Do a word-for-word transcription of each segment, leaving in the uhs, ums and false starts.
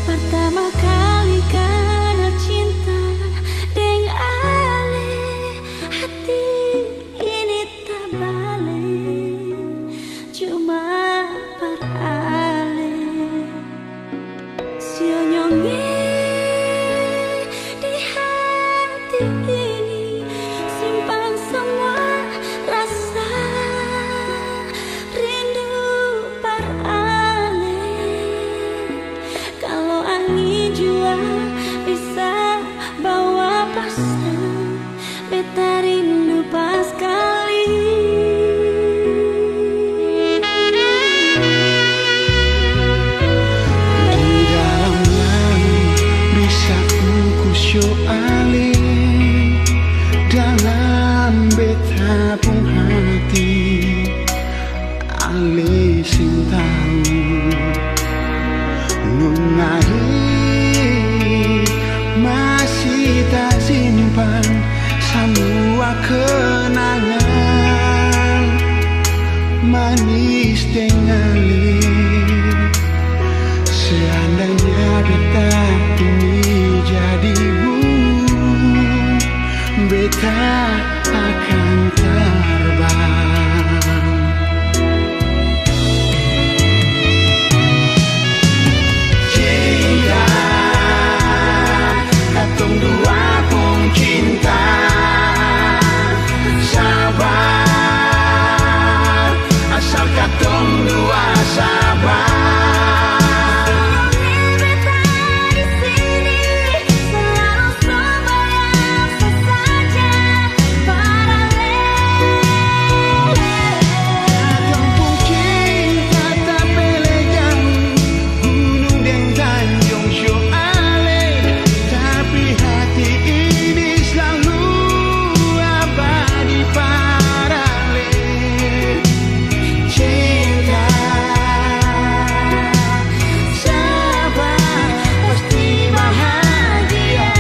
Pertama kali kenal cinta deng ale, hati ini tabale cuma par ale. Sionyonge di hati ini simpan samua rasa rindu par ale. Kalo angin jua bisa bawa pasang, beta rindu paskali. Di dalam laut bisa ukur sio ale, dalam beta pung hati. Ale seng tau, nona e, masih tasimpan samua kenangan manis deng ale. Seandainya beta ini jadi burung, beta akan terbang. Cinta, katong dua pung cinta. Sabar, asal katong dua sabar. Beta di sini selalu sembayang sesajen par ale. Katong pung cinta tapele jauh, gunung deng tanjung sio ale, tapi hati ini slalu abadi par ale. Cinta, sabar, pasti bahagia.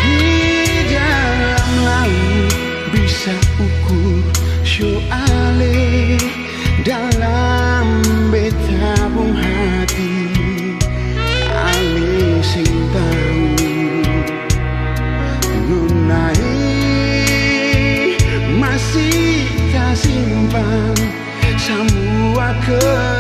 Di dalam laut bisa ukur sio ale. Dalam beta pung hati, ale seng tau, nona e, masih tasimpan samua ke-